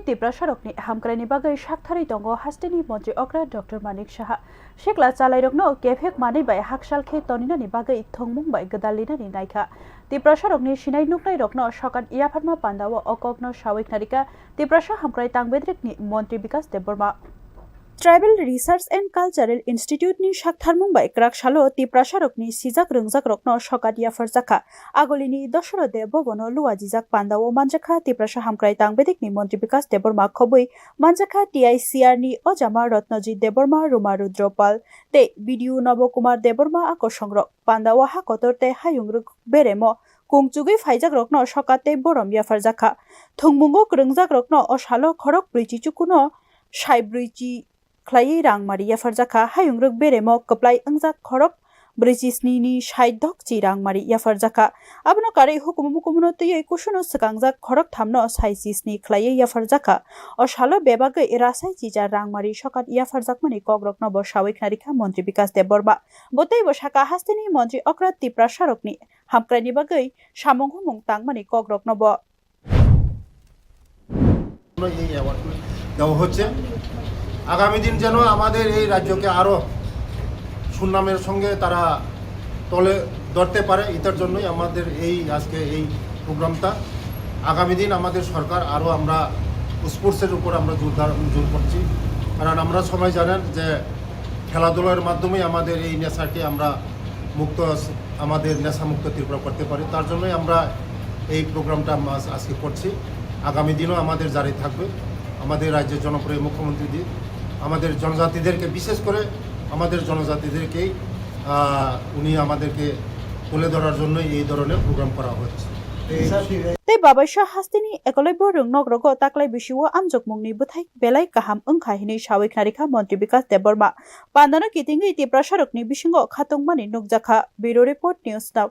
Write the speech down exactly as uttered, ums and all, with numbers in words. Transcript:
Tiprasarokni hamkraini bagwi saktharwi tongo hasteni montri okra Doctor Manik Saha. Sikla chalairokno kephek manwi bai hakchal khe toninani bagwi thwngmung bai gwdal linani naikha. Tiprasarokni sinai nuknairokno sokat yapharma pandao o kokno sawi khnarikha Tiprasa hamkrai tangbedrikni montri Bikas Debbarma. Tribal Research and Cultural Institute ni saktharmung bai kwrak salo Tiprasarokni sijak rwngjakrokno sokat yapharjakha. Agolini Dosoro Deb Bhavan o luajijak pandao manjakha Tiprasa hamkrai tangbedikni montri Bikas Debbarma khobwi manjakha T I C R ni ojama Rotnojit Debbarma, Ruma Rudropal tei B D O Nobo Kumar Debbarma a kosongrok. Pandao ha kotor tei hayung rwk beremo kung chugwi phaijakrokno sokat tei borom yapharjakha. Thwngmungo kwrwngjakrokno o salo khorok brwichi chukuno sai brwichi khlaiwi rangmari yapharjakha. Hayung rwk beremo kwplai wngjak khorok brwichi sni ni sai dokchi rangmari yapharjakha. Abono karwi hukumu mukumuno twiwi kusuno swkangjak khorok thamno sai chi sni khlaiwi yapharjakha. O salo bebagwi rasai chicha rangmari sokat yapharjakmani kokrokno bo sawi khnarikha montri Bikas Debbarma. Bo teibo saka hasteni montri okra Tiprasarokni hamkraini bagwi samung humung tangmani kokrokno bo. এই অ্যাওয়ার্ড দেওয়া হচ্ছে। আগামী দিন যেন আমাদের এই রাজ্যকে আরও সুনামের সঙ্গে তারা তলে ধরতে পারে, এটার জন্যই আমাদের এই আজকে এই প্রোগ্রামটা। আগামী দিন আমাদের সরকার আরও আমরা স্পোর্টসের উপর আমরা জোরদার জোর করছি, কারণ আমরা সবাই জানেন যে খেলাধুলার মাধ্যমেই আমাদের এই নেশাকে আমরা মুক্ত, আমাদের নেশামুক্ত ত্রিপুরা করতে পারি। তার জন্যই আমরা এই প্রোগ্রামটা আমরা আজ- আজকে করছি। আগামী দিনও আমাদের জারি থাকবে। আমাদের রাজ্যের জনপ্রিয় মুখ্যমন্ত্রীজি আমাদের জনজাতিদেরকে, বিশেষ করে আমাদের জনজাতিদেরকেই আহ, উনি আমাদেরকে তুলে ধরার জন্যই এই ধরনের প্রোগ্রাম করা হচ্ছে। এই Tei babaisa hasteni ekolai bo rwngnok rogo taklai bisio amjokmungni bwthai belai kaham wngkha hinwi sawi khnarikha montri Bikas Debbarma. Pandano kitingwi Tiprasarokni bisingo khatungmani nukjakha. Bureau Report, News Now.